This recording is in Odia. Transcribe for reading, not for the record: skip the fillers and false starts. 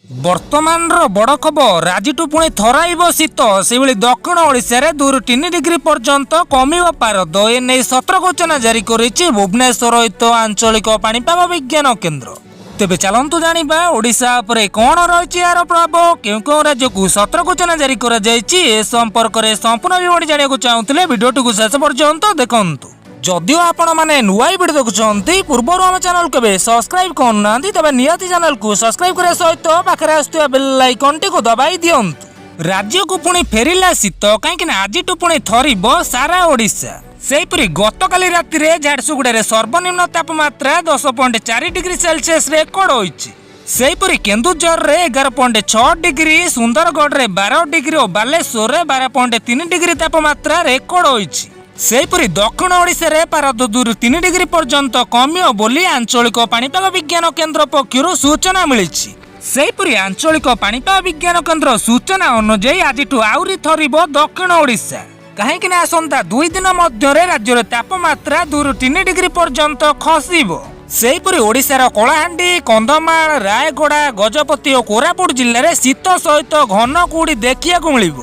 ବର୍ତ୍ତମାନର ବଡ଼ ଖବର, ଆଜିଠୁ ପୁଣି ଥରାଇବ ଶୀତ। ସେହିଭଳି ଦକ୍ଷିଣ ଓଡ଼ିଶାରେ 2ରୁ 3 ଡିଗ୍ରୀ ପର୍ଯ୍ୟନ୍ତ କମିବ ପାରଦ। ଏନେଇ ସତର୍କ ସୂଚନା ଜାରି କରିଛି ଭୁବନେଶ୍ୱର ସ୍ଥିତ ଆଞ୍ଚଳିକ ପାଣିପାଗ ବିଜ୍ଞାନ କେନ୍ଦ୍ର। ତେବେ ଚାଲନ୍ତୁ ଜାଣିବା, ଓଡ଼ିଶା ଉପରେ କ'ଣ ରହିଛି ଏହାର ପ୍ରଭାବ, କେଉଁ କେଉଁ ରାଜ୍ୟକୁ ସତର୍କ ସୂଚନା ଜାରି କରାଯାଇଛି। ଏ ସମ୍ପର୍କରେ ସମ୍ପୂର୍ଣ୍ଣ ବିବରଣୀ ଜାଣିବାକୁ ଚାହୁଁଥିଲେ ଭିଡ଼ିଓଟିକୁ ଶେଷ ପର୍ଯ୍ୟନ୍ତ ଦେଖନ୍ତୁ। ଯଦିଓ ଆପଣମାନେ ନୂଆ ଭିଡ଼ିଓ ଦେଖୁଛନ୍ତି, ପୂର୍ବରୁ ଆମ ଚ୍ୟାନେଲ କେବେ ସବସ୍କ୍ରାଇବ୍ କରୁନାହାନ୍ତି, ତେବେ ନିହାତି ଚ୍ୟାନେଲକୁ ସବସ୍କ୍ରାଇବ୍ କରିବା ସହିତ ପାଖରେ ଆସୁଥିବା ବେଲ୍ ଆଇକନ୍ଟିକୁ ଦବାଇ ଦିଅନ୍ତୁ। ରାଜ୍ୟକୁ ପୁଣି ଫେରିଲା ଶୀତ, କାହିଁକି ନା ଆଜିଠୁ ପୁଣି ଥରିବ ସାରା ଓଡ଼ିଶା। ସେହିପରି ଗତକାଲି ରାତିରେ ଝାରସୁଗୁଡ଼ାରେ ସର୍ବନିମ୍ନ ତାପମାତ୍ରା 10.4 ଡିଗ୍ରୀ ସେଲସିୟସ ରେକର୍ଡ ହୋଇଛି। ସେହିପରି କେନ୍ଦୁଝରରେ 11.6 ଡିଗ୍ରୀ, ସୁନ୍ଦରଗଡ଼ରେ 12 ଡିଗ୍ରୀ ଓ ବାଲେଶ୍ୱରରେ 12.3 ଡିଗ୍ରୀ ତାପମାତ୍ରା ରେକର୍ଡ ହୋଇଛି। ସେହିପରି ଦକ୍ଷିଣ ଓଡ଼ିଶାରେ ପାରଦ 2ରୁ 3 ଡିଗ୍ରୀ ପର୍ଯ୍ୟନ୍ତ କମିବ ବୋଲି ଆଞ୍ଚଳିକ ପାଣିପାଗ ବିଜ୍ଞାନ କେନ୍ଦ୍ର ପକ୍ଷରୁ ସୂଚନା ମିଳିଛି। ସେହିପରି ଆଞ୍ଚଳିକ ପାଣିପାଗ ବିଜ୍ଞାନ କେନ୍ଦ୍ର ସୂଚନା ଅନୁଯାୟୀ, ଆଜିଠୁ ଆହୁରି ଥରିବ ଦକ୍ଷିଣ ଓଡ଼ିଶା, କାହିଁକି ନା ଆସନ୍ତା 2 ଦିନ ମଧ୍ୟରେ ରାଜ୍ୟରେ ତାପମାତ୍ରା 2ରୁ 3 ଡିଗ୍ରୀ ପର୍ଯ୍ୟନ୍ତ ଖସିବ। ସେହିପରି ଓଡ଼ିଶାର କଳାହାଣ୍ଡି, କନ୍ଧମାଳ, ରାୟଗଡ଼ା, ଗଜପତି ଓ କୋରାପୁଟ ଜିଲ୍ଲାରେ ଶୀତ ସହିତ ଘନ କୁହୁଡ଼ି ଦେଖିବାକୁ ମିଳିବ।